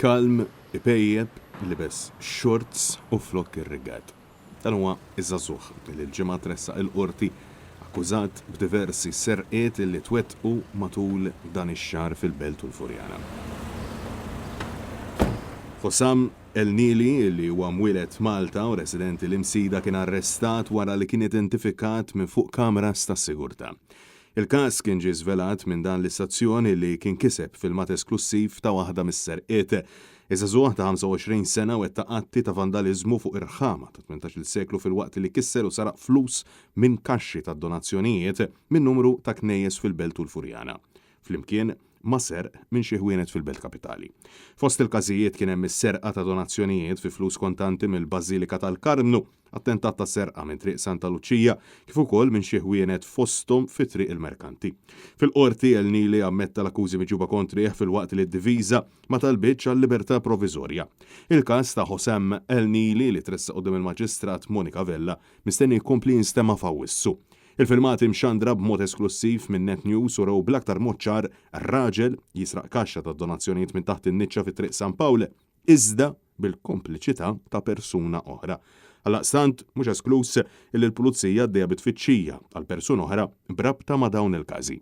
Kalm, ipejjep, libes shorts u flokk irrigat. Dan huwa ż-żagħżugħ li l-Ġimgħa tressaq il-Qorti akkużat b'diversi serqiet li twettqu matul dan ix-xahar fil-Belt u l-Furjana. Hossam El Nili, li huwa mwieled Malta u residenti l-Imsida kien arrestat wara li kien identifikat minn fuq kameras tas-sigurtà. Il-każ kien ġie żvelat minn dan l-istazzjon li kien kiseb filmat esklussiv ta' waħda mis-serqiet. Iż-żagħżugħ ta' 25 sena wettaq atti ta' vandaliżmu fuq irħama ta' tmintax-il seklu filwaqt li kisser u saraq flus minn kaxxi tad-donazzjonijiet minn numru ta' knejjes fil-Belt u l-Furjana, flimkien ma' serq minn xi ħwienet fil-Belt Kapitali. Fost il-każijiet kien hemm is-serqa ta' donazzjonijiet fi flus kontanti mill-Bażilika tal-Karmnu, attentat ta' serqa minn Triq Santa Luċija kif ukoll minn xi ħwienet fosthom fi Triq il-Merkanti. Fil-Qorti, El Nili ammetta l-akkużi miġjuba kontrih filwaqt li d-difiża ma talbitx għal libertà proviżorja. Il-każ ta' Hosam El Nili li tressaq quddiem il-Maġistrat Monica Vella mistenni jkompli jinstema' f'Awwissu. Il-filmati mxandra b'mod esklussiv minn Net News urew bl-aktar mod ċar raġel jisraq kaxxa tad-donazzjonijiet minn taħt in-niċċa fi Triq San Pawl, iżda bil-kompliċità ta' persuna oħra. Għaldaqstant, mhux eskluż illi l-Pulizija għaddejja bi tfittxija għal persuna oħra b'rabta ma' dawn il-każi.